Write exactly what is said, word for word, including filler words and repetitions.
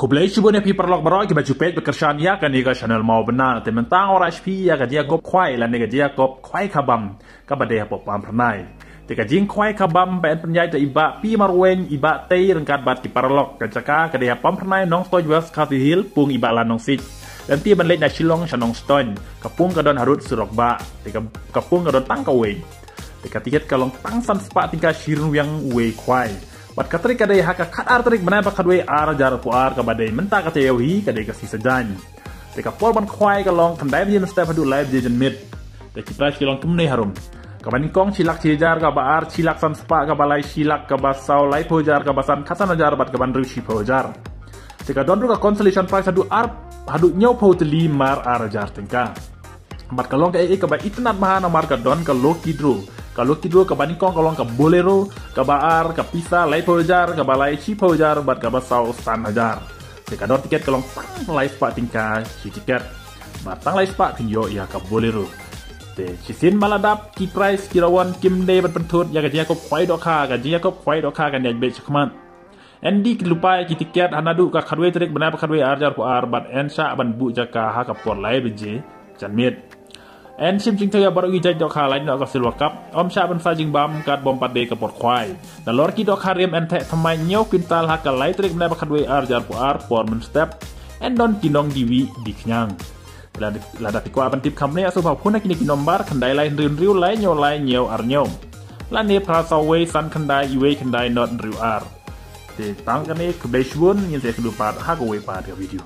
Khublei shibun ïa phi paralok baroh kiba ju peit bad kyrshan ïa kane ka channel Mawbynna. Te mynta nga wanrah sha phi ïa ka jingïakob khwai lane ka jingïakob khwai khabam kaba dei hapoh Pamphyrnai. Te ka jingkhwai khabam ba yn pynïaid da i Bah P. Marwein, i Bah Tei ryngkat bad ki paralok. Ka jaka ka dei ha Pamphyrnai, Nongstoiñ, West Khasi Hills, pung i Bah Lanongsiej. Lynti ban leit na Shillong sha Nongstoiñ, ka pung ka don harud surok bah. Te ka, ka pung ka don tang kawei. Te ka tiket ka long tang san spah tyngka shi ryngwiang uwei khwai. Bad ka tarik ka dei ha ka khatar tarik bnai ba khatwei ar hajar arphew ar, kaba dei mynta ka taïew hi ka dei ka sngi Saitjaiñ. Te ka por ban khwai ka long khyndai baje mynstep haduh lai baje janmiet. Te ki prize ki long kumne harum. Kaba nyngkong shi lak shi hajar, kaba ar shi lak san spah, kaba lai shi lak, kaba saw laiphew hajar, kaba san khatsan hajar bad kaba hynriew shiphew hajar. Te ka don ruh ka consolation prize haduh ar, haduh hynñiewphew tylli mar ar hajar tyngka. Bad ka long kaei kaei kaba itynnad bha namar ka don ka lucky draw. Ka lucky draw kaba nyngkong ka long ka Bolero, kaba ar ka pisa laiphew hajar, kaba lai shiphew hajar bad kaba saw san hajar. Te ka dor tiket ka long tang lai spah tyngka shi tiket. Bad tang lai spah phin ïoh ïa ka Bolero. Te shisien ba la dap, ki prize ki rangwan kim dei ban pynthut ïa ka jingïakob khwai dohkha. Ka jingïakob khwai dohkha kan ïaid beit shakhmat. Yn die lypa ïa ki tiket ha naduh ka khatwei tarik bnai ba khatwei ar hajar arphew ar bad yn shah ban buh jaka ha ka por lai baje janmiet. Yn shim jingthoh ïa baroh ki jait dohkha lait noh ka Silver Cup. Ym shah ban sa jingbam katba ym pat dei ka por khwai. Nalor ki dohkha rim yn theh thymmai hynñiew kwintal ha ka lai tarik bnai ba khatwei ar hajar arphew ar por mynstep. Yn don ki nong die wieh die khñiang. Lada, lada phi kwah ban tip kham bniah, sngewbha phone na kine ki nombar: khyndai lai hynriew hynriew lai hynñiew lai hynñiew ar hynñiew, lane phra saw wei san khyndai wei khyndai nod hynriew ar. Te tang kane, khublei shibun, ngin sa ïakynduh pat ha kawei pat ka video.